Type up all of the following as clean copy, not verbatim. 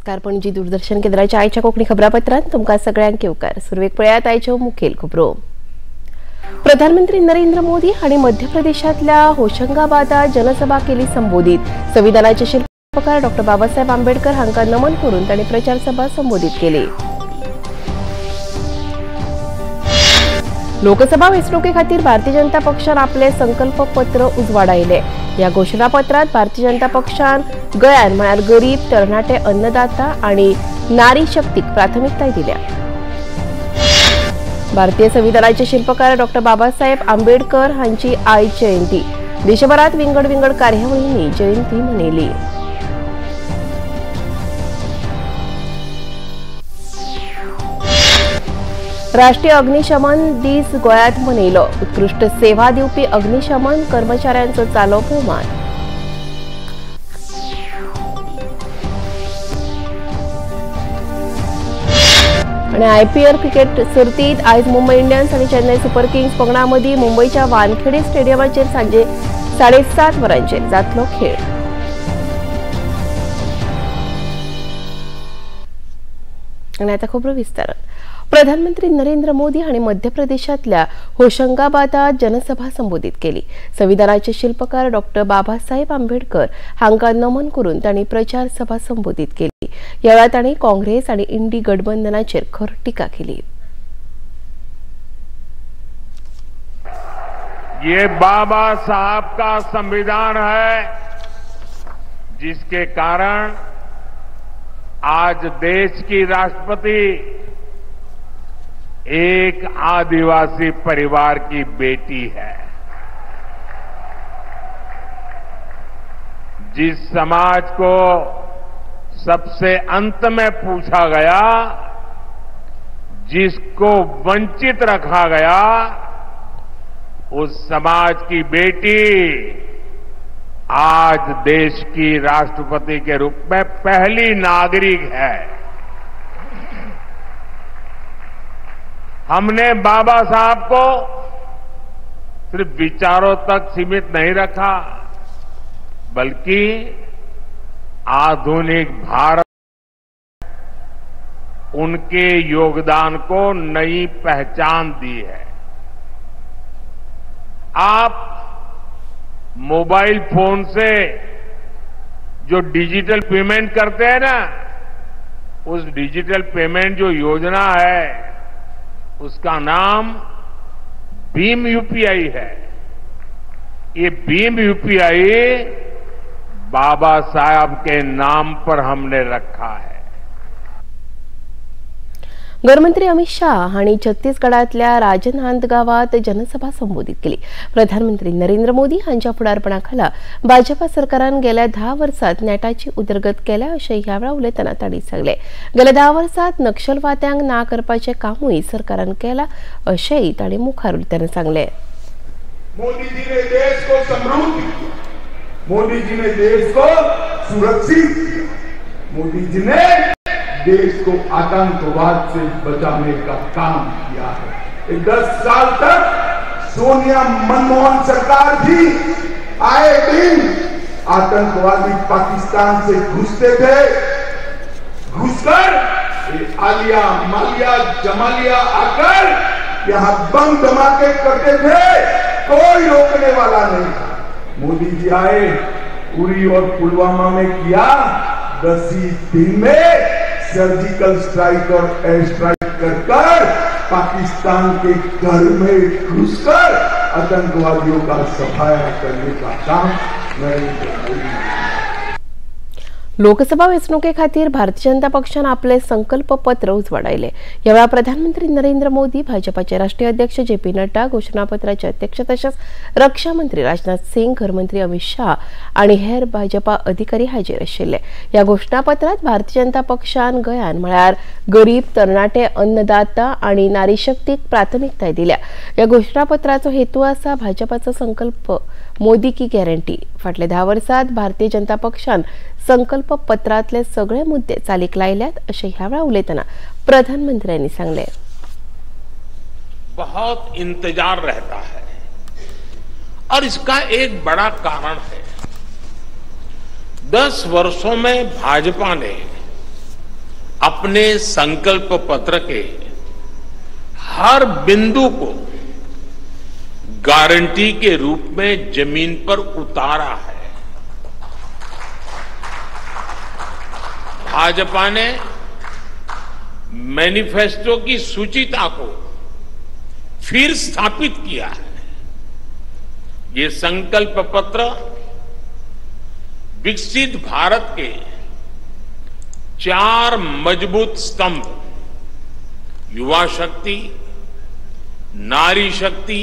नमस्कार. पणजी दूरदर्शन केंद्राच्या आयच्या कोंकणी खबरापत्रांत तुमकां सगळ्यांक येवकार. सुरवेक पळयात आयच्यो मुखेल खबरो. प्रधानमंत्री नरेंद्र मोदी हांणी मध्य प्रदेशांतल्या होशंगाबादात जनसभा केली संबोधित. संविधानाचे शिल्पकार डॉ बाबासाहेब आंबेडकर हांकां नमन करून तांणी प्रचार सभा संबोधित केली. लोकसभा वेंचणुके खातीर भारतीय जनता पक्षान आपले संकल्प पत्र उजवाडायले. ह्या घोशणापत्रांत भारतीय जनता पक्षान गोंयान म्हळ्यार गरीब, तरणाटे, अन्नदाता आनी नारी शक्तीक प्राथमिकताय दिल्या. भारतीय संविधानाचे शिल्पकार डॉ बाबासाहेब आंबेडकर हांची आयज जयंती. देशभरात विंगड विंगड कार्यावळींनी जयंती मनयली. राष्ट्रीय अग्निशमन दीस गोंयांत मनयलो. उत्कृश्ट सेवा दिवपी अग्निशमन कर्मचाऱ्यांचो जालो भोवमान. आनी आयपीएल क्रिकेट सर्तींत आयज मुंबय इंडियन्स आनी चेन्नय सुपर किंग्स पंगडां मदीं मुंबयच्या वानखेडे स्टेडियमाचेर सांजे 7:30 वरांचेर जातलो खेळ. आनी आतां खबरो विस्तारान. प्रधानमंत्री नरेंद्र मोदी हांणी मध्य प्रदेशांतल्या होशंगाबादात जनसभा संबोधित केली. संविधानाचे शिल्पकार डॉ बाबासाहेब आंबेडकर हांकां नमन करून तांणी प्रचार सभा संबोधित केली. ह्या वेळार तांणी काँग्रेस आनी इंडी गठबंधनाचेर खर टीका केली. ये बाबा साहब का संविधान है जिसके कारण आज देश की राष्ट्रपति एक आदिवासी परिवार की बेटी है. जिस समाज को सबसे अंत में पूछा गया, जिसको वंचित रखा गया, उस समाज की बेटी आज देश की राष्ट्रपति के रूप में पहली नागरिक है. हमने बाबा साहब को सिर्फ विचारों तक सीमित नहीं रखा, बल्कि आधुनिक भारत उनके योगदान को नई पहचान दी है. आप मोबाइल फोन से जो डिजिटल पेमेंट करते हैं ना, उस डिजिटल पेमेंट जो योजना है उसका नाम भीम यूपीआई है. ये भीम यूपीआई बाबा साहब के नाम पर हमने रखा है. गृहमंत्री अमित शाह हांणी छत्तीसगडांतल्या राजनांदगांवांत जनसभा संबोधित केली. प्रधानमंत्री नरेंद्र मोदी हांच्या फुडारपणाखाला भाजपा सरकारान गेल्या 10 वर्सांत नेटाची उदरगत केल्या अशें ह्या वेळार उलयतना तांणी सांगलें. गेल्या 10 वर्सांत नक्षलवाद्यांक ना करपाचें कामूय सरकारान केलां अशेंय तांणी मुखार उलयतना सांगलें. मोदी जी ने देश को समृद्ध किया, मोदी जी ने देश को सुरक्षित किया, मोदी जी ने देश को आतंकवाद से बचाने का काम किया है. 10 साल तक सोनिया मनमोहन सरकार थी, आए दिन आतंकवादी पाकिस्तान से घुसते थे, घुसकर आलिया मालिया जमालिया आकर यहां बम धमाके करते थे, कोई रोकने वाला नहीं था. मोदी जी आए, उरी और पुलवामा में किया, 10 ही दिन में सर्जिकल स्ट्राइक और एयर स्ट्राइक कर कर पाकिस्तान के घर में घुसकर आतंकवादियों का सफाया करने का काम नरेंद्र मोदी. लोकसभा वेंचणुके खातीर भारतीय जनता पक्षान आपले संकल्प पत्र उजवाडायले. ह्या वेळार प्रधानमंत्री नरेंद्र मोदी, भाजपाचे राष्ट्रीय अध्यक्ष जे पी नड्डा, घोशणापत्राचे अध्यक्ष तशेंच रक्षा मंत्री राजनाथ सिंग, घरमंत्री अमित शाह आनी हेर भाजपा अधिकारी हाजीर आशिल्ले. ह्या घोशणापत्रांत भारतीय जनता पक्षान गोंयान म्हळ्यार गरीब, तरणाटे, अन्नदाता आनी नारी शक्तीक प्राथमिकताय दिल्या. ह्या घोशणापत्राचो हेतू आसा भाजपाचो संकल्प मोदी की गॅरंटी. फाटल्या 10 वर्सांत भारतीय जनता पक्षान संकल्प पत्रांतले सगळे मुद्दे चालीक लायल्यात अशें ह्या वेळार उलयतना प्रधानमंत्र्यांनी सांगलें. बहुत इंतजार रहता है और इसका एक बड़ा कारण है. 10 वर्षों में भाजपा ने अपने संकल्प पत्र के हर बिंदु को गारंटी के रूप में जमीन पर उतारा है। भाजपा ने मैनिफेस्टो की सुचिता को फिर स्थापित किया है। ये संकल्प पत्र विकसित भारत के 4 मजबूत स्तंभ युवा शक्ति, नारी शक्ति,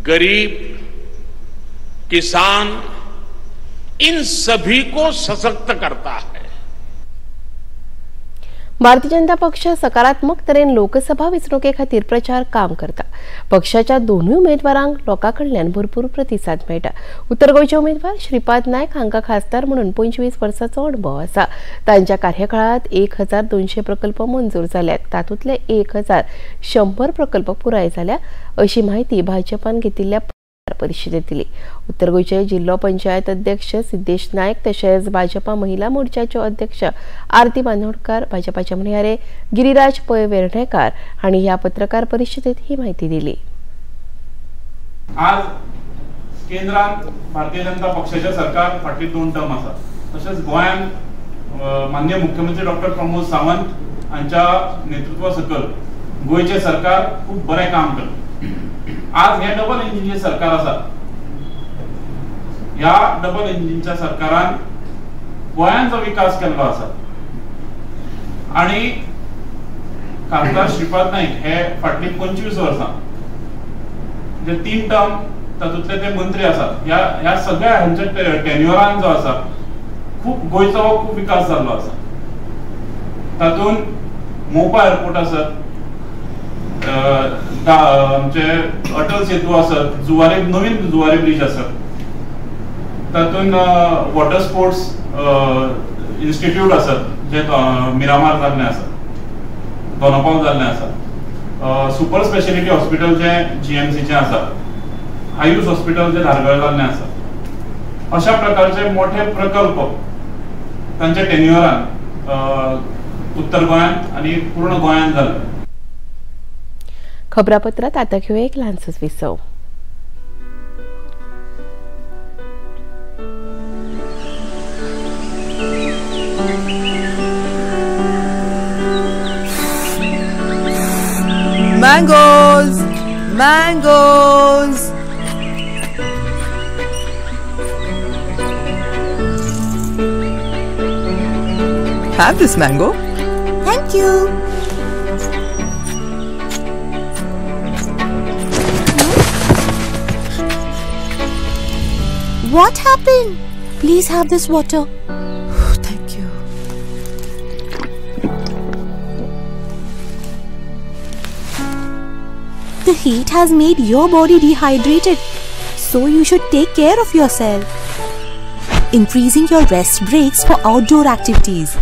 गरीब, किसान, इन सभी को सशक्त करता है। भारतीय जनता पक्ष सकारात्मक तरेन लोकसभा वेंचणुके खातीर प्रचार काम करता। पक्षाच्या दोनूय उमेदवारांक लोकां कडल्यान भरपूर प्रतिसाद मेळटा। उत्तर गोंयचे उमेदवार श्रीपाद नायक हांकां खासदार म्हणून 25 वर्सांचो अणभव आसा। तांच्या कार्यकाळांत 1200 प्रकल्प मंजूर जाल्यात, तातूंतले 1100 प्रकल्प पुराय जाल्या अशी माहिती भाजपान घेतिल्ल्या परिषदेत दिली। उत्तर गोंयचे जिल्लो पंचायत अध्यक्ष सिद्धेश नायक तशेंच भाजपा महिला मोर्चाच्यो अध्यक्ष आरती बांदोडकार, भाजपाचे म्हणयारे गिरिराज पै वेर्णेकार हांणी ह्या पत्रकार परिषदेत ही माहिती दिली। आज केंद्रांत भारतीय जनता पक्षाचे सरकार फाटली 2 टर्म आसा, तशेंच गोंयांत माननीय मुख्यमंत्री डॉक्टर प्रमोद सावंत हांच्या नेतृत्वा सकयल गोंयचें सरकार खूब बरें काम करता। आज हे डबल इंजिनचे सरकार आसा, ह्या डबल इंजिनच्या सरकारान गोंयांचो विकास केल्लो आसा आनी खासदार श्रीपाद नायक हे फाटली 25 वर्सां म्हणजे 3 टर्म तातूंतले ते मंत्री आसात। ह्या सगळ्या हांच्या टेन्युअरान जो आसा खूब गोंयचो खूब विकास जाल्लो आसा। तातूंत मोपा एअरपोर्ट आसत, आमचे अटल सेतू आसत, जुवारी नवीन जुवारी ब्रिज आसत, तातूंत वॉटर स्पोर्ट्स इन्स्टिट्यूट आसत जे मिरामार जाल्लें आसा, दोनापावल जाल्लें आसा, सुपर स्पेशलिटी हॉस्पिटल जे जीएमसीचें आसा, आयुष हॉस्पिटल जे धारगळ जाल्लें आसा, अशा प्रकारचे मोठे प्रकल्प तांच्या टेन्युअरान उत्तर गोंयांत आनी पूर्ण गोंयांत जाल्ले। खबरापत्रात आता घेऊया एक लहानसोच विसव। Mangoes, mangoes. Have this mango. Thank you. What happened? Please have this water. Thank you. The heat has made your body dehydrated, so you should take care of yourself. Increasing your rest breaks for outdoor activities.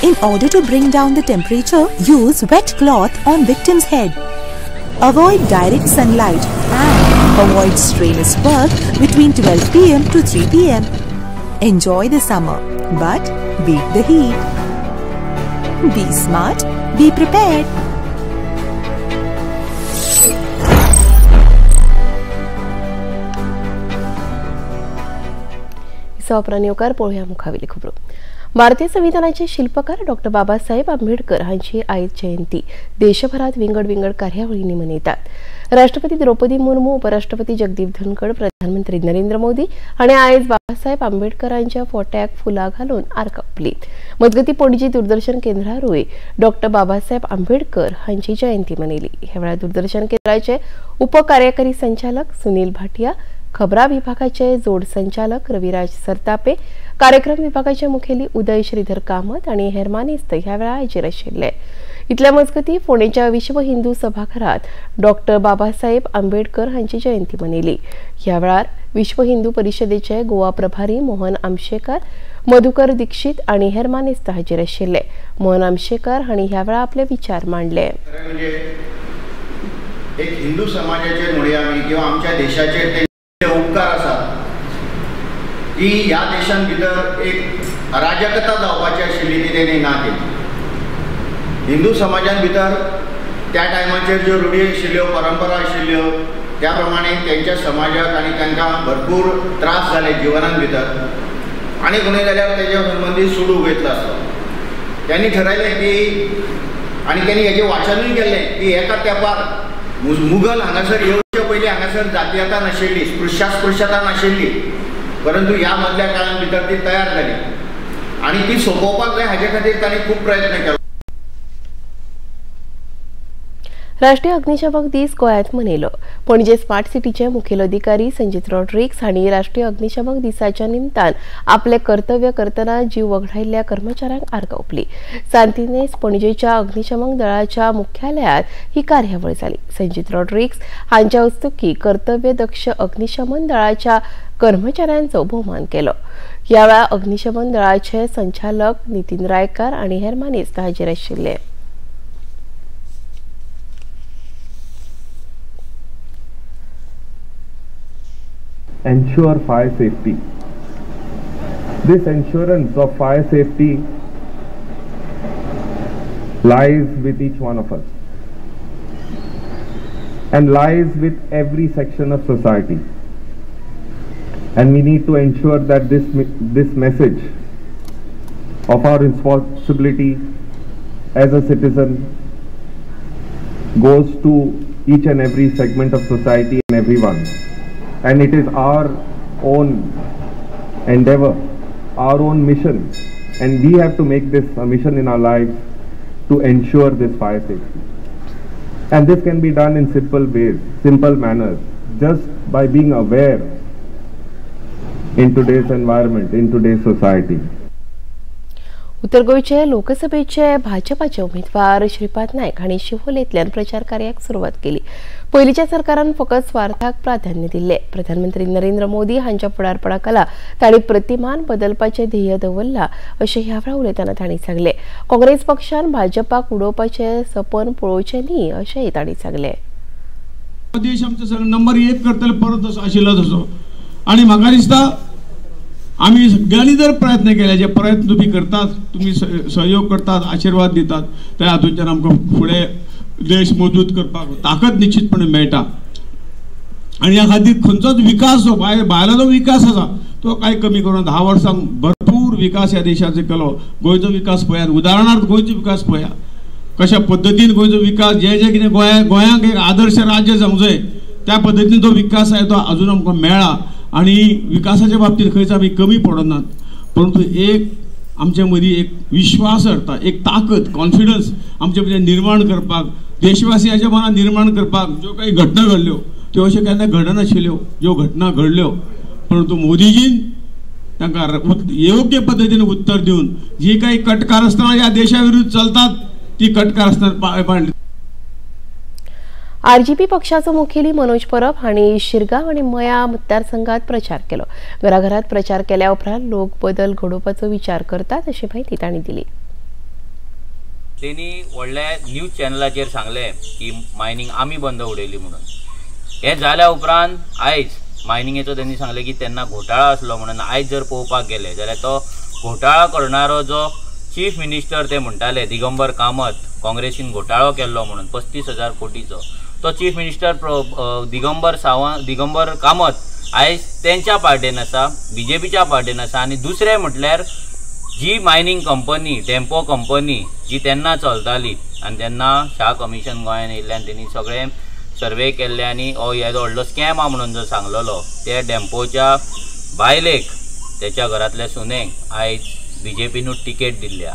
In order to bring down the temperature, use wet cloth on victim's head. Avoid direct sunlight and avoid strenuous work between 12 p.m. to 3 p.m. Enjoy the summer, but beat the heat. Be smart, be prepared. उपरांत पळोवया मुखावेली खबरो। भारतीय संविधानाचे शिल्पकार doctor Babasaheb Ambedkar हांची आयज जयंती देशभरात विंगड विंगड कार्यावळींनी मनयतात। राष्ट्रपती द्रौपदी मुर्मू, उपराष्ट्रपती जगदीप धनखड, प्रधानमंत्री नरेंद्र मोदी हांणी आयज बाबासाहेब आंबेडकरांच्या फोट्याक फुलां घालून आर्गां ओंपली। मजगतीं पणजी दूरदर्शन केंद्रारूय डॉक्टर बाबासाहेब आंबेडकर हांची जयंती मनयली। ह्या वेळार दूरदर्शन केंद्राचे उपकार्यकारी संचालक सुनील भाटिया, खबरा विभागाचे जोड संचालक रविराज सरतापे, कार्यक्रम विभागाचे मुखेली उदय श्रीधर कामत आणि हेर मानेस्त ह्या वेळार हाजीर आशिल्ले। इतल्या मजगतीं फोंडेच्या विश्व हिंदू सभाघरात डॉक्टर बाबासाहेब आंबेडकर हांची जयंती मनयली। ह्या वेळार विश्व हिंदू परिषदेचे गोवा प्रभारी मोहन आमशेकर, मधुकर दीक्षित आणि हेर मानेस्त हाजीर आशिल्ले। मोहन आमशेकर हांणी ह्या वेळार आपले विचार मांडले। एक हिंदू समाजाचेर म्हणया आमी किंवा आमच्या देशाचेर ते उपकार आसात की ह्या देशान भितर एक अराजकता जावपाची आशिल्ली ती तेणी ना केली। हिंदू समाजान भितर त्या टायमाचेर ज्यो रुढी आशिल्ल्यो, परंपरा आशिल्ल्यो, त्या प्रमाणे त्यांच्या समाजाक आनी तांकां भरपूर त्रास जाले जिवनान भितर आनी कोणूय जाल्यार तेज्या संबंदी सूड उगयतलो आसलो. त्यांनी ठरयलें की आनी त्यांनी हेजें वाचनूय केल्लें की एका तेंपार मुगल हांगासर येवचे पयलीं हांगासर जातीयता नाशिल्ली, स्पृश्यास्पृश्यता नाशिल्ली, परंतु ह्या मदल्या काळान भितर ती तयार जाली आनी ती सोंपोवपाक जाय हाजे खातीर तांणी खूब प्रयत्न केलो. राष्ट्रीय अग्निशामक दीस गोंयांत मनयलो. पणजे स्मार्ट सिटीचे मुखेल अधिकारी संजीत रॉड्रिग्स हांणी राष्ट्रीय अग्निशामक दिसाच्या निमतान आपले कर्तव्य करतना जीव वगडायिल्ल्या कर्मचाऱ्यांक आर्गां ओंपली. सांतिनेस पणजेच्या अग्निशमन दळाच्या मुख्यालयांत ही कार्यावळ जाली. संजीत रॉड्रिग्स हांच्या हस्तुकीं कर्तव्यदक्ष अग्निशमन दळाच्या कर्मचाऱ्यांचो भोवमान केलो. ह्या वेळार अग्निशमन दळाचे संचालक नितीन रायकार आनी हेर मानेस्त हाजीर आशिल्ले. Ensure fire safety. This assurance of fire safety lies with each one of us and lies with every section of society, and we need to ensure that this message of our responsibility as a citizen goes to each and every segment of society and everyone. And it is our own endeavor, our own mission, and we have to make this a mission in our lives to ensure this fire safety. And this can be done in simple ways, simple manners, just by being aware in today's environment, in today's society. उत्तर गोंयचे लोकसभेचे भाजपाचे उमेदवार श्रीपाद नायक हांणी शिवोलेंतल्यान प्रचार कार्याक सुरवात केली. पयलींच्या सरकारान फकत स्वार्थाक प्राधान्य दिल्लें. प्रधानमंत्री नरेंद्र मोदी हांच्या फुडारपणा खाला तांणी प्रतिमान बदलपाचें ध्येय दवरलां अशें ह्या वेळार उलयतना तांणी सांगलें. काँग्रेस पक्षान भाजपाक उडोवपाचें सपन पळोवचें न्ही अशेंय तांणी सांगलें. देश आमचो नंबर एक करतले परत आशिल्लो तसो आनी म्हाका दिसता आमी सगळ्यांनी जर प्रयत्न केले, जे प्रयत्न तुमी करतात, तुमी सहयोग करतात, आशिर्वाद दितात, त्या हातूंतल्यान आमकां फुडें देश मजबूत करपाक ताकद निश्चितपणे मेळटा. आनी ह्या खातीर खंयचोच विकास जो भायलो जो विकास आसा तो कांय कमी करून 10 वर्सांक भरपूर विकास ह्या देशाचो केलो. गोंयचो विकास पळयात, उदाहरणार्थ गोंयचो विकास पळया, कशा पद्दतीन गोंयचो विकास जे जे कितें गोंयांक एक आदर्श राज्य जावंक जाय त्या पद्दतीन जो विकास आसा तो अजून आमकां मेळ्ळा. आनी विकासाच्या बाबतीत खंयच आमी कमी पडनात, परंतु एक आमचे मदीं एक विश्वास हाडटा, एक ताकद, कॉन्फिडन्स आमचे मदीं निर्माण करपाक, देशवासियांच्या मनात निर्माण करपाक ज्यो काही घटना घडल्यो त्यो अश्यो केन्ना घडनाशिल्ल्यो ज्यो घटना घडल्यो, परंतु मोदीजीन तांकां योग्य पद्दतीन उत्तर दिवन जी काही कटकारस्थानां ह्या देशा विरुद्ध चलतात ती कटकारस्थानां पाडली. आरजीपी पक्षाचो मुखेली मनोज परब हांणी शिरगांव आनी मया मतदारसंघात प्रचार केलो. घराघरात प्रचार केल्या उपरांत लोक बदल घडोवपाचो विचार करतात अशी माहिती तांणी दिली. तेणी व्हडल्या न्यूज चॅनलाचेर सांगलें की मायनींग आमी बंद उडयली म्हणून. हें जाल्या उपरांत आयज मायनिंगेचो तेणी सांगलें की तेन्ना घोटाळा आसलो म्हणून. आयज जर पळोवपाक गेले जाल्यार तो घोटाळा करणारो जो चीफ मिनिस्टर ते म्हणटाले दिगंबर कामत, काँग्रेसीन घोटाळो केल्लो म्हणून 35,000 कोटीचो, तो चीफ मिनिस्टर दिगंबर कामत आयज तेंच्या पार्टेन आसा, बीजेपीच्या पार्टेन आसा. आनी दुसरें म्हटल्यार जी मायनींग कंपनी, टेम्पो कंपनी जी तेन्ना चलताली आनी तेन्ना शाह कमिशन गोंयान येयल्ल्यान तेणी सगळें सर्वे केल्ले आनी हो येदो व्हडलो स्कॅम आहा म्हणून जो सांगलेलो त्या टेम्पोच्या बायलेक, तेच्या घरांतल्या सुनेक आयज बीजेपीनूच टिकेट दिल्ल्या.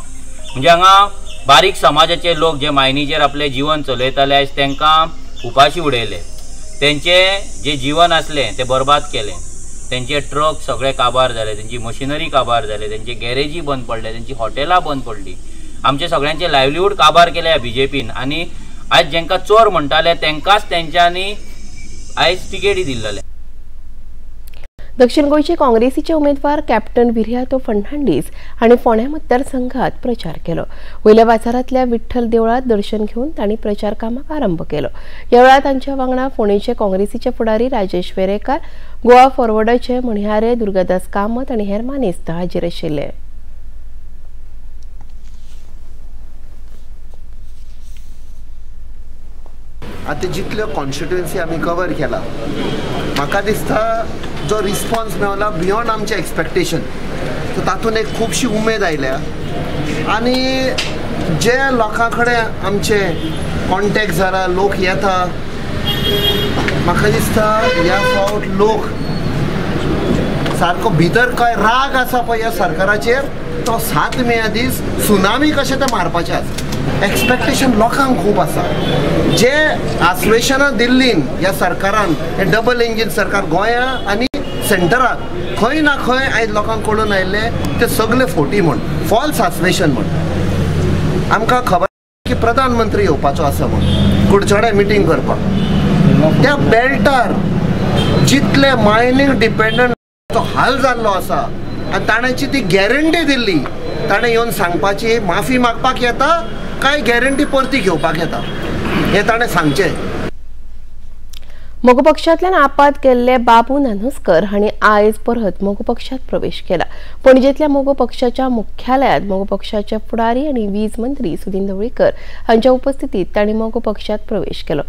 म्हणजे हांगा बारीक समाजाचे लोक जे मायनीचेर आपलें जिवन चलयताले आयज तांकां उपाशी उडयले, तेंचे जे जीवन आसलें तें बरबाद केलें, तेंचे ट्रक सगळे काबार जाले, तेंची मशिनरी काबार जाले, तेंचे गॅरेजी बंद पडले, तेंची हॉटेलां बंद पडली, आमचे सगळ्यांचे लायवलीहूड काबार केले बीजेपीन. आनी आयज जेंकां चोर म्हणटाले तेंकांच तेंच्यांनी आयज टिकेटी दिल्ले. दक्षिण गोंयचे काँग्रेसीचे उमेदवार कॅप्टन विरियातो फर्नांडीस हांणी फोंड्या मतदारसंघात प्रचार केलो. वयल्या बाजारांतल्या विठ्ठल देवळांत दर्शन घेवन तांणी प्रचार कामाक आरंभ केलो. ह्या वेळार तांच्या वांगडा फोंडेचे काँग्रेसीचे फुडारी राजेश वेरेकार, गोवा फॉरवर्डाचे म्हणयारे दुर्गादास कामत आनी हेर मानेस्त हाजीर आशिल्ले. आतां जितल्यो कॉन्स्टिट्युएन्सी आमी कवर केला म्हाका दिसता जो रिस्पॉन्स मेवला बियोंड आमचे एक्सपेक्टेशन, सो तातूंत एक खुबशी उमेद आयल्या आनी जे लोकां कडेन आमचे कॉन्टेक्ट जाला, लोक येता, म्हाका दिसता ह्या फावट लोक सारको भितर काय राग आसा पळय ह्या सरकाराचेर तो 7 मे दीस सुनामी कशें तें मारपाचें आसा. एक्सपेक्टेशन लोकांक खूब आसा. जे आश्वेसनां दिल्लीन ह्या सरकारान, हें डबल इंजीन सरकार गोंया आनी सेंटराक खंय ना खंय आयज लोकांक कळून आयिल्लें ते सगळे फोटी म्हूण, फॉल्स आश्वेसन म्हूण. आमकां खबर की प्रधानमंत्री येवपाचो आसा म्हूण कुडचड्या मिटींग करपाक, त्या बेल्टार जितले मायनींग डिपेंडंट तो हाल जाल्लो आसा आनी ताणें ती गॅरंटी दिल्ली, ताणें येवन सांगपाची माफी मागपाक येता काय गॅरंटी परती घेवपाक येता हें ताणें सांगचें. मगो पक्षांतल्यान आपात केल्ले बाबू नानोस्कर हांणी आयज परत मगो पक्षांत प्रवेश केला. पणजेंतल्या मगो पक्षाच्या मुख्यालयांत मगो पक्षाचे फुडारी आनी वीज मंत्री सुदिन ढवळीकर हांच्या उपस्थितीत तांणी मगो पक्षांत प्रवेश केलो.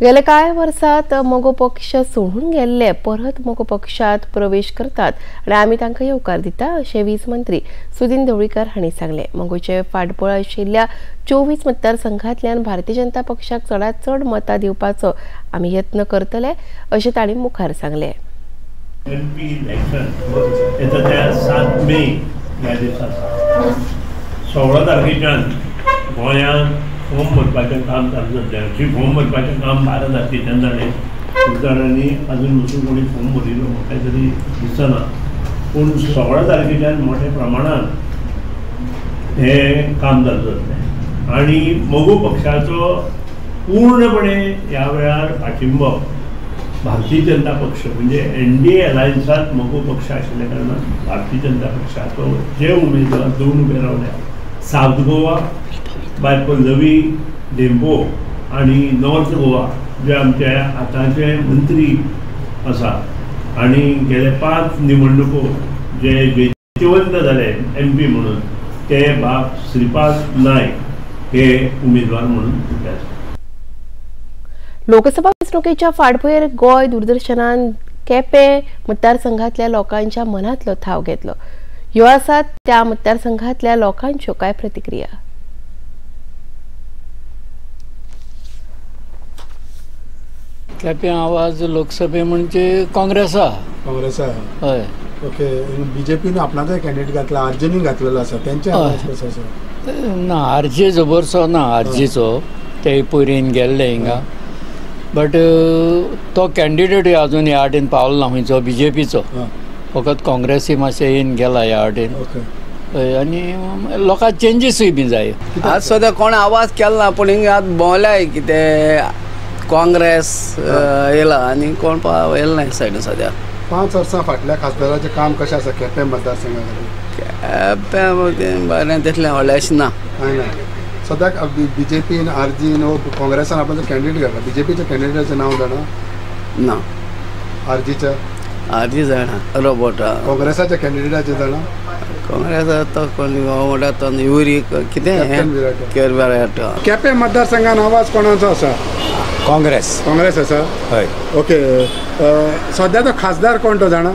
गेले कांय वर्सांत मगो पक्ष सोडून गेल्ले परत मगो पक्षांत प्रवेश करतात आनी आमी तांकां येवकार दिता अशें वीज मंत्री सुदिन ढवळीकर हांणी सांगलें. मगोचे फाटबळ आशिल्ल्या 24 मतदारसंघांतल्यान भारतीय जनता पक्षाक चडांत चड मतां दिवपाचो आमी यत्न करतले अशें तांणी मुखार सांगलें. एमपी इलेक्शन येता त्या 7 मे ह्या दिसा 16 तारखेच्यान गोंयांत फॉर्म भरपाचें काम चालू जातलें. हरशीं फॉर्म भरपाचें काम 12 तारखेच्यान जालें. खूब जाणांनी अजून वचून कोणी फॉर्म भरिल्लो म्हाका तरी दिसना, पूण 16 तारखेच्यान मोठ्या प्रमाणान हें काम चालू जातलें आनी मगो पक्षाचो पूर्णपणे ह्या वेळार पाठिंबो भारतीय जनता पक्ष म्हणजे एनडीए अलायन्सांत मगो पक्ष आशिल्ल्या कारणान भारतीय जनता पक्षाचो जे उमेदवार 2 उबे रावल्या, सावथ गोवा बाय पल्लवी धेंपो आनी नॉर्थ गोवा जे आमचे आतांचे मंत्री आसा आनी गेले 5 निवडणुको जे जैतिवंत जाले एमपी म्हणून ते बाब श्रीपाद नायक हे उमेदवार म्हणून उबे आसा. लोकसभा वेंचणुकेच्या फाटभुंयेर गोंय दूरदर्शनान केपें मतदारसंघांतल्या लोकांच्या मनांतलो थाव घेतलो. ह्यो आसात त्या मतदारसंघांतल्या लोकांच्यो कांय प्रतिक्रिया. केपें आवाज लोकसभे म्हणजे काँग्रेसा. काँग्रेसा हय. ओके, बीजेपीन आपणाचो कॅन्डिडेट घातला, आरजीनी घातलेलो आसा, तेंचे आवाज कसो आसा? ना, आरजी जबरसो ना, आरजीचो ते पयरीन गेल्ले हिंगा, बट तो कॅन्डिडेट अजून ह्या वाटेन पावलो ना खंयचो बीजेपीचो, फकत काँग्रेसी मातशें येवन गेला ह्या वाटेन. आनी लोकांक चेंजीसूय बी जाय. आज सद्या कोण आवाज केलो ना, पूण हिंगा आतां भोंवल्याय कितें काँग्रेस येयला आनी कोण येयला ना सायडीन सद्या. 5 वर्सां फाटल्या खासदाराचें काम कशें आसा केपें मतदारसंघा खातीर? केपें बरें तितलें व्हडलें ना. सद्याक बीजेपीन आरजीन काँग्रेसान आपणाचो कॅन्डिडेट घातला, बीजेपीच्या कॅन्डिडेटाचें नांव जाणा? ना. आरजीच्या? आरजी जाणा, रोबोट. काँग्रेसाच्या कॅन्डिडेटाचें जाणा? काँग्रेस तो कोण म्हणटा तो युरी कितें विराट. केपें मतदारसंघान आवाज कोणाचो आसा? काँग्रेस. काँग्रेस आसा? हय. ओके, सद्या तो खासदार कोण तो जाणा?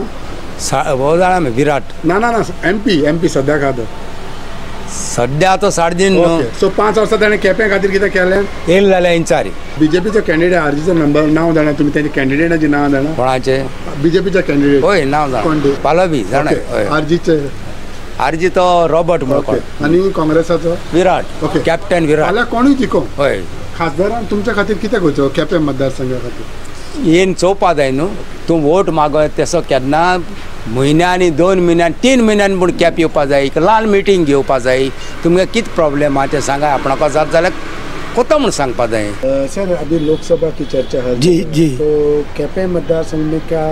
हो जाणा विराट. ना ना ना, एमपी एमपी सद्या खातो सद्या तो साडे. सो 5 वर्सां ताणें केपें खातीर कितें केलें? येयलें जाल्यार इंचारी. बीजेपीचो कॅन्डिडेट आरजीचो नंबर नांव जाणा तुमी? तेंच्या कॅन्डिडेटाचें नांव जाणा? कोणाचें? बीजेपीच्या कॅन्डिडेट. हय, नांव जाणा. कोण? पालवी जाणा. आरजीचे? आरजी तो रॉबर्ट म्हणून. आनी काँग्रेसाचो? विराट. Okay, captain Virat. जाल्यार कोणूय जिखो. हय. खासदारान तुमच्या खातीर कितें करचो केपें मतदारसंघा खातीर? येन चोवपा जाय न्हू, तूं वोट मागो तेसो केन्ना म्हयन्यांनी 2 म्हयन्यान 3 म्हयन्यान पूण कॅप येवपा जाय, एक ल्हान मिटींग घेवपा जाय, तुमकां कितें प्रॉब्लेम आहा तें सांगा, आपणाक जात जाल्यार कोता म्हूण सांगपा जाय. सर, अभी लोकसभा की चर्चा है. जी जी. तो केपें मतदारसंघ में क्या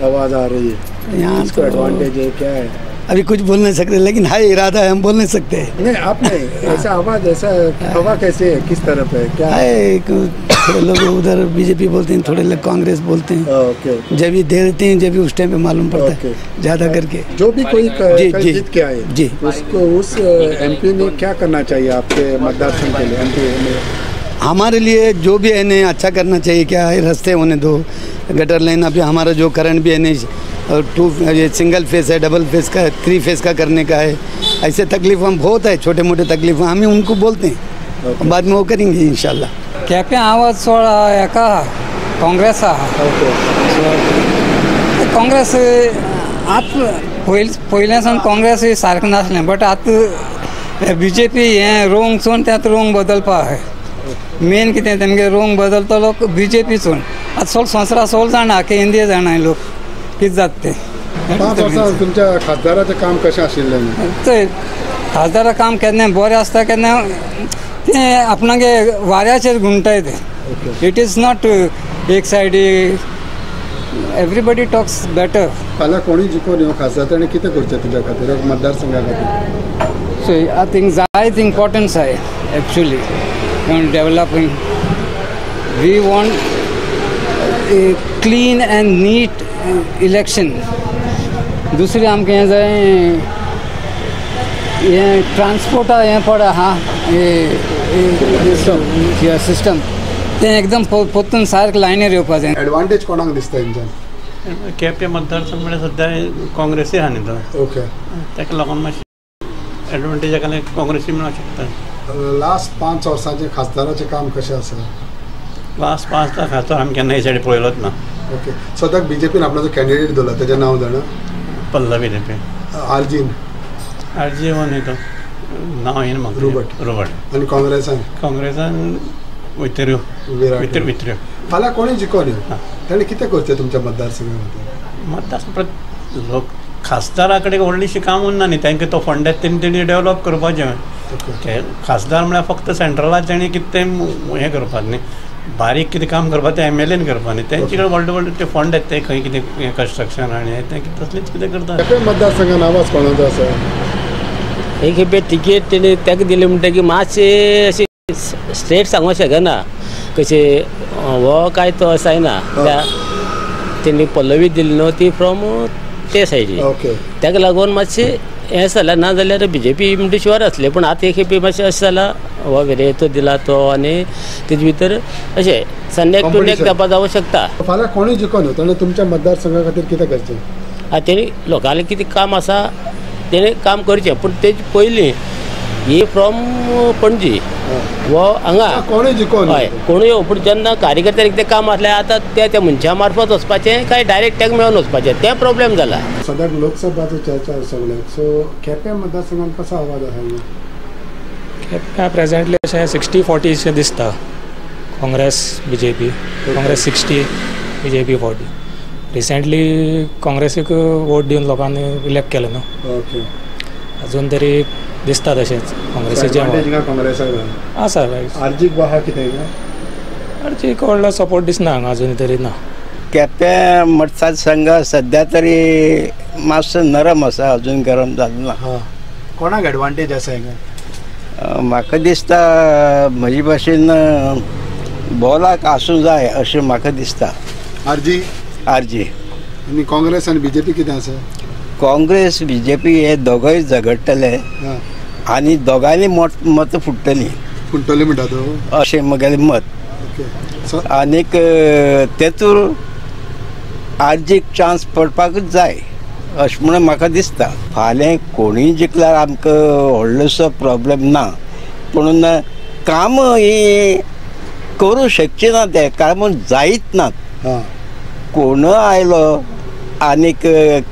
आवाज़ आ रही है? यहाँ इसको एडवांटेज है क्या है? अभी कुछ बोल नहीं सकते, लेकिन है इरादा है, हम बोल नहीं सकते। नहीं आप नहीं, ऐसा आवाज़, ऐसा हवा कैसे है, किस तरफ है, क्या है? थोड़े लोग उधर बीजेपी बोलते हैं, थोड़े लोग कांग्रेस बोलते हैं। ओके। जब भी दे देते हैं, जब भी उस टाइम पे मालूम पड़ता है ज़्यादा करके। जो भी कोई जी जी जीत के आए जी, उसको उस एमपी ने क्या करना चाहिए आपके मतदार संघ के लिए? एमपी हमारे लिए जो भी है नहीं अच्छा करना चाहिए। क्या है, रास्ते होने दो, गटर लाइन, अभी हमारा जो करंट भी है नहीं, और टू ये सिंगल फेस है, डबल फेस का है, थ्री फेस का करने का है। ऐसे तकलीफ हम बहुत है, छोटे मोटे तकलीफ हम ही उनको बोलते हैं, बाद में वो करेंगे इंशाल्लाह। केपें आवाज चड हेका काँग्रेस आहा। काँग्रेस आतां पयलें सावन काँग्रेस सारकें नासलें, बट आतां बी जे पी हें रोंग चोवन तें आतां रोंग बदलपा आहा। मेन कितें तेमगे रोंग बदलतलो बी जे पी चोवन। आतां सोल संवसारा सोल जाणा की इंडिया जाणा लोक कितें जाता तें। 5 वर्सां तुमच्या खासदाराचें काम कशें आशिल्लें? चोय, खासदारा काम केन्ना बरें आसता, केन्ना तें आपणागे वाऱ्याचेर घुमताय तें। It is not एक सायडी, एवरीबडी टॉक्स बेटर। फाल्यां कोणूय जिखून येवं खासदार, ताणें कितें करचें तुज्या खातीर, मतदारसंघा खातीर? चोय, आतां थिंग जायत इम्पोर्टन्स आहाय actually developing. We want a clean and neat election. दुसरें आमकां हें जाय, हें ट्रांसपोर्टा हें पड आहा सिस्टम, तें एकदम परतून सारकें लायनीर येवपा जाय। एडवांटेज कोणाक दिसता हेंच्यान? केपें मतदारसंघ म्हळ्यार सद्या काँग्रेसी आहा न्ही तो। ओके, ताका लागून मातशें एडवांटेज हाका काँग्रेसी मेळोंक शकता। लास्ट 5 वर्सांचें खासदाराचें काम कशें आसा? लास्ट 5 खासदार आमी केन्ना हे सायडीन पळयलोच ना। ओके, सद्याक बीजेपीन आपणाचो कॅन्डिडेट दवरला, तेजें नांव जाणा? पल्लवी धेंपे। आरजीन? आरजी हो न्ही तो, नांव येना म्हाका। रोबर्ट। रोबर्ट। आनी काँग्रेसान? काँग्रेसान वित्र्यो। वित्र्यो। फाल्यां कोणूय जिखून येवं, ताणें कितें करचें तुमच्या मतदारसंघा खातीर? मतदारसंघ लोक खासदारा कडेन व्हडलीशी काम उरना न्ही, तांकां तो फंड येता तेणी तेणी डेवलप करपाचें। खासदार म्हळ्यार फक्त सेंट्रलाक तेणी कितें तें हें करपाक न्ही, बारीक कितें काम करपाक तें एम एल एन करपाक न्ही, तेंचे कडेन व्हडले व्हडले ते फंड येता ते खंय कितें कन्स्ट्रक्शन आनी तें तसलेंच कितें करता। केपें मतदारसंघान आवाज कोणाचो आसा? एक खेपे तिकेट तेणी ताका दिली म्हणटकीर मातशें अशें स्ट्रेट सांगूंक शकना कशें हो काय तो असो जायना। तेणी पल्लवी दिली न्हू ती फ्रॉम ते सायडीन, ताका लागून मातशें हें जालां, ना जाल्यार बी जे पी म्हणटा शुअर आसलें। पूण आतां एक खेपे मातशें अशें जालां, हो वेरेतो दिला तो आनी तेजे भितर अशें सन्नेक टू नेक जावपा जावंक शकता। फाल्यां कोणूय जिखून येवं, ताणें तुमच्या मतदारसंघा खातीर कितें करचें? आतां तेणी लोकांलें कितें काम आसा तेणें काम करचें, पूण तेजे पयलीं ही फ्रॉम पणजी हो हांगा कोणूय जिखून, हय कोणूय येवं, पूण जेन्ना कार्यकर्त्यांक कितें काम आसलें आतां ते त्या मनशा मार्फत वचपाचें काय डायरेक्ट ताका मेळोन वचपाचें तें प्रॉब्लेम जाला। सद्याक लोकसभाचो चर्चा सगळ्याक, सो केपें मतदारसंघान कसो आवाज आसा? केप्यां प्रेजेंटली अशें 60-40 अशें दिसता, Congress B J P, Congress 60 B J P 40। Recently काँग्रेसीक vote दिवन लोकांनी इलेक्ट केलें न्हू, ओके, अजून तरी दिसता तशेंच काँग्रेसीचें काँग्रेसाक आसा। आरजीक आहा कितें? आरजीक व्हडलो सपोर्ट दिसना हांगा अजून तरी ना। केपें मतदारसंघ सद्या तरी मातसो नरम आसा, अजून गरम जालो ना। कोणाक एडवांटेज आसा हांगा? म्हाका दिसता म्हजे भाशेन बॉलाक आसूं जाय अशें म्हाका दिसता। आरजी? आरजी। आनी काँग्रेस आनी बी जे पी कितें आसा? काँग्रेस बी जे पी हे दोगूय झगडटले आनी दोगांयनी मत फुट्टली। फुट्टली म्हणटा तूं? अशें म्हगेलें मत। आनीक तेतूर आरजीक चान्स पडपाकूच जाय अशें म्हणून म्हाका दिसता। फाल्यां कोणूय जिखल्यार आमकां व्हडलोसो प्रॉब्लेम ना, पूण कामां ही करूं शकचे ना, ते कामां जायत नात। कोण आयलो आनीक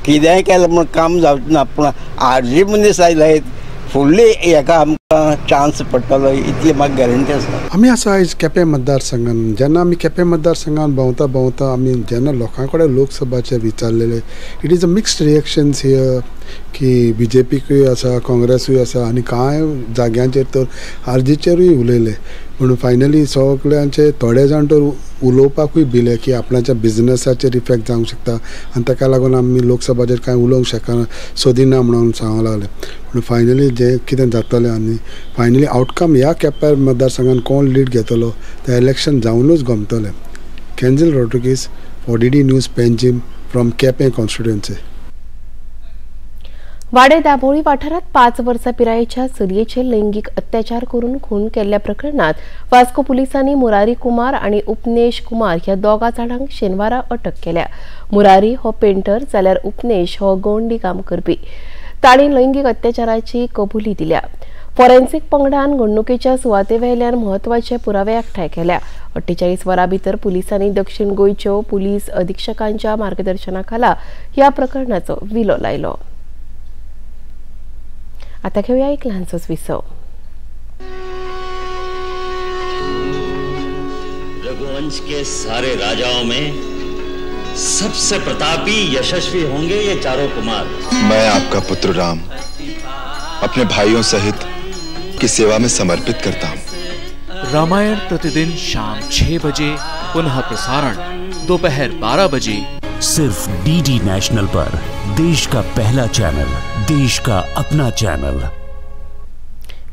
कितेंय केलें म्हूण काम जावचें ना, पूण आरजी मनीस आयले फुडली हेका आमकां चान्स पडटलो इतली म्हाका गॅरंटी आसा। आमी आसा आयज केपें मतदारसंघान। जेन्ना आमी केपें मतदारसंघान भोंवता भोंवता आमी जेन्ना लोकां कडेन लोकसभाचेर विचारलेलें, it is a mixed reactions here की बी जे पीकूय आसा, काँग्रेसूय आसा आनी कांय जाग्यांचेर तर आरजीचेरूय उलयले। पूण फायनली सगळ्यांचे थोडे जाण तर उलोवपाकूय भिले की आपणाच्या बिजनसाचेर इफेक्ट जावंक शकता आनी ताका लागून आमी लोकसभाचेर कांय उलोवंक शकना, सोदिना म्हणून सांगूंक लागले। पूण फायनली जें कितें जातलें आनी फायनली आवटकम ह्या केप्यार मतदारसंघान कोण लीड घेतलो तें इलेक्शन जावनूच गमतलें. Kenzil Rodrigues for D D news Panjim from Quepem constituency. वाडे दाभोळी वाठारात 5 वर्सां पिरायेच्या चलयेचेर लैंगीक अत्याचार करून खून केल्ल्या प्रकरणात वास्को पुलिसांनी मुरारी कुमार आनी उपनेश कुमार ह्या दोगा जाणांक शेनवारा अटक केल्या. मुरारी हो पेंटर जाल्यार उपनेश हो गवंडी काम करपी. तांणी लैंगीक अत्याचाराची कबुली दिल्या. फॉरेन्सिक पंगडान घडणुकेच्या सुवातेवेल्यान म्हत्वाचे पुरावे एकठांय केल्या. 48 वरां भितर पुलिसांनी दक्षिण गोंयच्यो पुलीस अधिक्षकांच्या मार्गदर्शनाखाला ह्या प्रकरणाचो विलो लायलो. आता घेऊया एक लहानसोच विसव. रघुवंश के सारे राजाओं में सबसे प्रतापी यशस्वी होंगे ये चारों कुमार. मैं आपका पुत्र राम अपने भाइयों सहित की सेवा में समर्पित करता हूँ. रामायण प्रतिदिन शाम 6 बजे, पुनः प्रसारण दोपहर 12 बजे, सिर्फ डीडी नेशनल पर. देश का पहला चैनल, देश का अपना चैनल.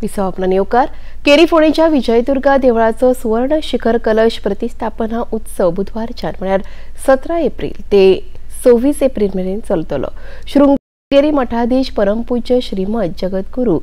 विसव आपला येवकार. केरी फोंडेच्या विजयदुर्गा देवळाचो सुवर्ण शिखर कलश प्रतिस्थापना उत्सव बुधवारच्यान म्हळ्यार 17 एप्रिल ते 26 एप्रिल मेरेन चलतलो. शृंगेरी मठाधीश परमपूज्य श्रीमद जगद्गुरू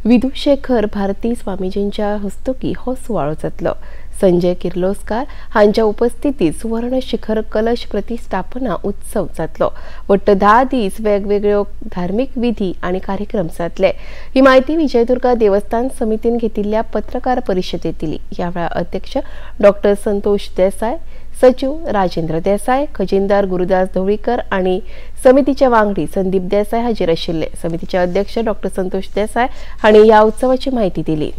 विधुशेखर भारती स्वामीजींच्या हस्तुकी हो सुवाळो जातलो. संजय किर्लोस्कर हांच्या उपस्थितीत सुवर्ण शिखर कलश प्रतिस्थापना उत्सव जातलो. वट्ट 10 दीस वेगवेगळ्यो धार्मिक विधी आनी कार्यक्रम जातले. ही माहिती विजयदुर्गा देवस्थान समितीन घेतिल्ल्या पत्रकार परिशदेत दिली. ह्या वेळार अध्यक्ष डॉक्टर संतोष देसाय, सचिव राजेंद्र देसाय, खजिनदार गुरुदास धवळीकर आनी समितीचे वांगडी संदीप देसाय हाजीर आशिल्ले. समितीचे अध्यक्ष डॉक्टर संतोष देसाय हांणी ह्या उत्सवाची माहिती दिली.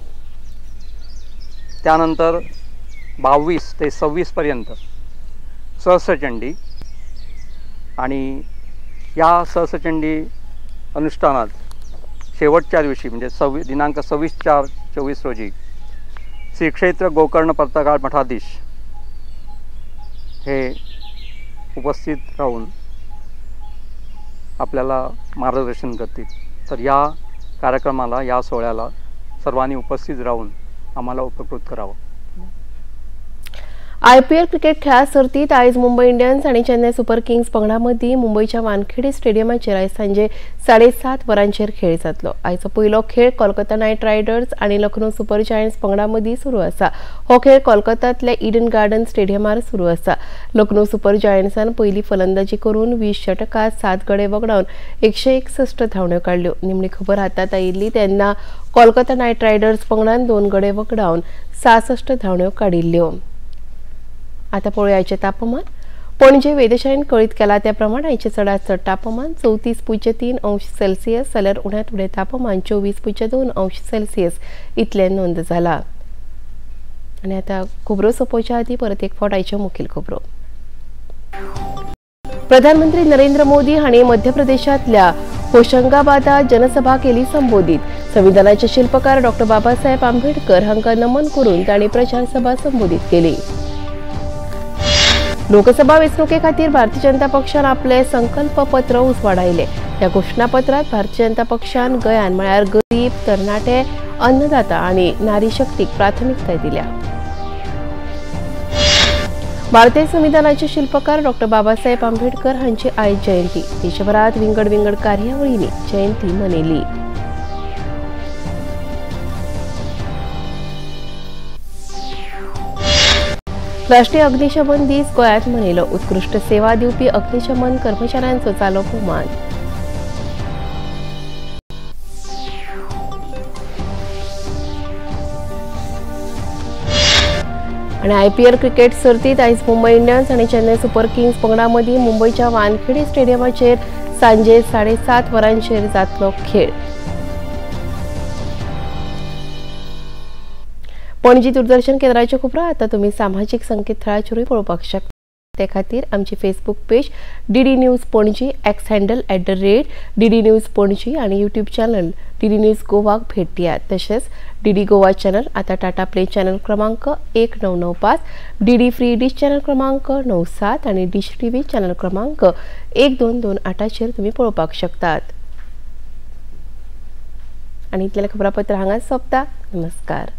त्यानंतर 22 ते 26 पर्यंत सहस्रचंडी आणि या सहस्रचंडी अनुष्ठानात शेवटच्या दिवशी म्हणजे दिनांक 26/4/24 रोजी श्री क्षेत्र गोकर्ण पर्तगाळ मठाधीश हे उपस्थित राहून आपल्याला मार्गदर्शन करतील. तर या कार्यक्रमाला, या सोहळ्याला सर्वांनी उपस्थित राहून आम्हाला उपकृत करावं. आयपीएल क्रिकेट खेळा सर्तीत आयज मुंबय इंडियन्स आनी चेन्नय सुपर किंग्स पंगडा मदीं मुंबयच्या वानखेडे स्टेडियमाचेर आयज सांजे 7:30 वरांचेर खेळ जातलो. आयचो पयलो खेळ कोलकाता नायट रायडर्स आनी लखनौ सुपर जायंट्स पंगडा मदीं सुरू आसा. हो खेळ कोलकातांतल्या इडन गार्डन स्टेडियमार सुरू आसा. लखनौ सुपर जायंट्सान पयली फलंदाजी करून 20 षटकांत 7 गडे वगडावन 161 धांवड्यो काडल्यो. निमणी खबर हातांत आयिल्ली तेन्ना कोलकाता नायट रायडर्स पंगडान 2 गडे वगडावन 66 धांवड्यो काडिल्ल्यो. आता पळोवया आयचें तापमान. पणजे वेधशाळेन कळीत केला त्या प्रमाण आयचें चडांत चड तापमान 34.3 अंश सेल्सियस जाल्यार उण्यांत उणें तापमान 24.2 अंश सेल्सियस इतलें नोंद जाला. आनी आतां खबरो सोंपोवच्या आदीं परत एक फावट आयच्यो मुखेल खबरो. प्रधानमंत्री नरेंद्र मोदी हांणी मध्य प्रदेशांतल्या होशंगाबादात जनसभा केली संबोधित. संविधानाचे शिल्पकार डॉक्टर बाबासाहेब आंबेडकर हांकां नमन करून तांणी प्रचार सभा संबोधित केली. लोकसभा वेंचणुके खातीर भारतीय जनता पक्षान आपले संकल्प पत्र उजवाडायले. ह्या घोशणापत्रात भारतीय जनता पक्षान गोंयान म्हळ्यार गरीब, तरणाटे, अन्नदाता आनी नारी शक्तीक प्राथमिकताय दिल्या. भारतीय संविधानाचे शिल्पकार डॉक्टर बाबासाहेब आंबेडकर हांची आयज जयंती. देशभरात विंगड विंगड कार्यावळींनी जयंती मनयली. राष्ट्रीय अग्निशमन दीस गोंयांत मनयलो. उत्कृश्ट सेवा दिवपी अग्निशमन कर्मचाऱ्यांचो जालो भोवमान. आनी आयपीएल क्रिकेट सर्तीत आयज मुंबय इंडियन्स आनी चेन्नय सुपर किंग्स पंगडा मदीं मुंबयच्या वानखेडे स्टेडियमाचेर सांजे 7:30 वरांचेर जातलो खेळ. पणजी दूरदर्शन केंद्राच्यो खबरो आतां तुमी सामाजीक संकेतथळाचेरूय पळोवपाक शकता. ते खातीर आमची Facebook page DD news Panaji, X handle @DD news Panaji आनी यूट्यूब चॅनल डीडी न्यूज गोवाक भेट दियात. तशेंच डीडी गोवा चॅनल आतां टाटा प्ले चॅनल क्रमांक 1995, डीडी फ्री डिश चॅनल क्रमांक 97 आनी डिश टीव्ही चॅनल क्रमांक 1228चेर तुमी पळोवपाक शकतात. आनी इतलें खबरापत्र हांगाच सोंपता. नमस्कार.